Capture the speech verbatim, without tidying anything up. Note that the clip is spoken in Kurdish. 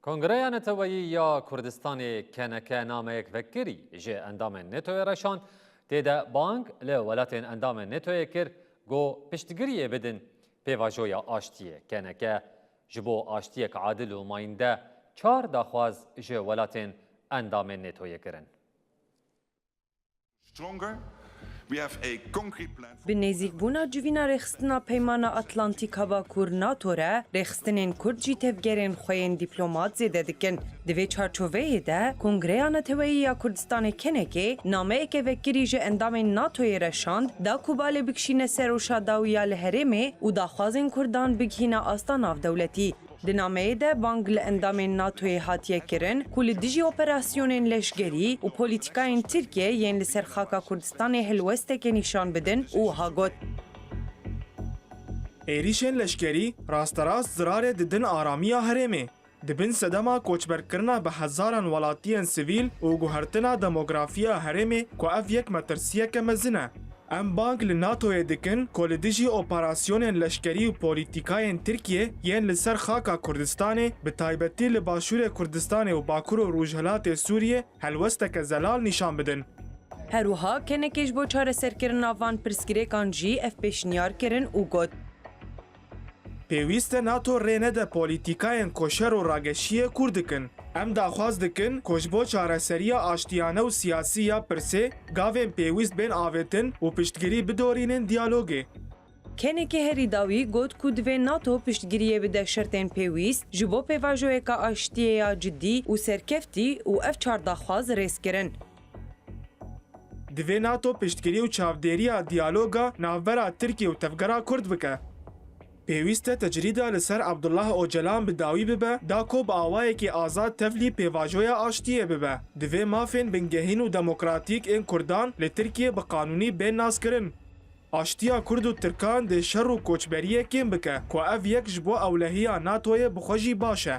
Kongreya Neteweyî ya Kurdistanê, K N K, nameyek vekirî ji endamên netoyê re şand. Tê de bang li welatên endamên netoyê kir ku piştgiriyê bidin pêvajoya aştiyê. K N K ji bo aştiyek adil û mayînde çar daxwaz ji welatên endamên netoyê kirin. Bi nêzîkbûna civîna rêxistina Peymana Atlantîk a Bakur, nato, re, rêxistinên Kurd jî tevgerên xwe yên dîplomat zêde dikin. Di vê çarçoveyê de, Kongreya Neteweyî ya Kurdistanê, K N K, nameyeke vekirî ji endamên natoyê re şand, da ku balê bikişîne ser rewşa dawî ya li herêmê û daxwazên Kurdan bigihîne asta navdewletî. Di nameyê de bang li endamên natoyê hatiye kirin ku li dijî operasyonên leşkerî û polîtîkayên Tirkiyê yên li ser xaka Kurdistanê helwesteke nîşan bidin û wiha got. Êrîşên leşkerî rasterast zirarê didin aramiya herêmê. Di bin sedema koçberkirina bi hezaran welatiyên sivîl û guhertina demografiya herêmê ku ev yek metirsiyeke mezin e. Em bang li natoyê dikin ku li dijî operasyonên leşkerî û polîtîkayên Tirkiyê yên li ser xaka Kurdistanê, bi taybetî li Başûrê Kurdistanê û Bakur û Rojhilatê Sûriyê helwesteke zelal nîşan bidin. Her wiha K N K ji bo çareserkirina van pirsgirêkan jî ev pêşniyar kirin û got. Pêwîst e nato rê nede polîtîkayên ku şer û rageşiyê kûr dikin. Em daxwaz dikin ku ji bo çareseriya aştiyane û siyasî ya pirsê gavên pêwîst bên avêtin û piştgirî bidorînin diyalogê. K N K herî dawî got ku divê nato piştgiriyê bide şertên pêwîst ji bo pêvajoyeka aştiyê ya cidî û serkeftî û ev çar daxwaz rêz kirin. Divê nato piştgirî û çavdêriya diyaloga navbera Tirkiye û tevgera Kurd bike. Pêwîst e tecrîda li ser Abdullah Ocalan bi dawî bibe da ku bi awayekî azad tevlî pêvajoya aştiyê bibe. Divê mafên bingehîn û demokratîk ên Kurdan li Tirkiye bi qanûnî bên naskirin. Aştiya Kurd û Tirkan dê şer û koçberiyê kêm bike ku ev yek ji bo ewlehiya natoyê bi xwe jî baş e.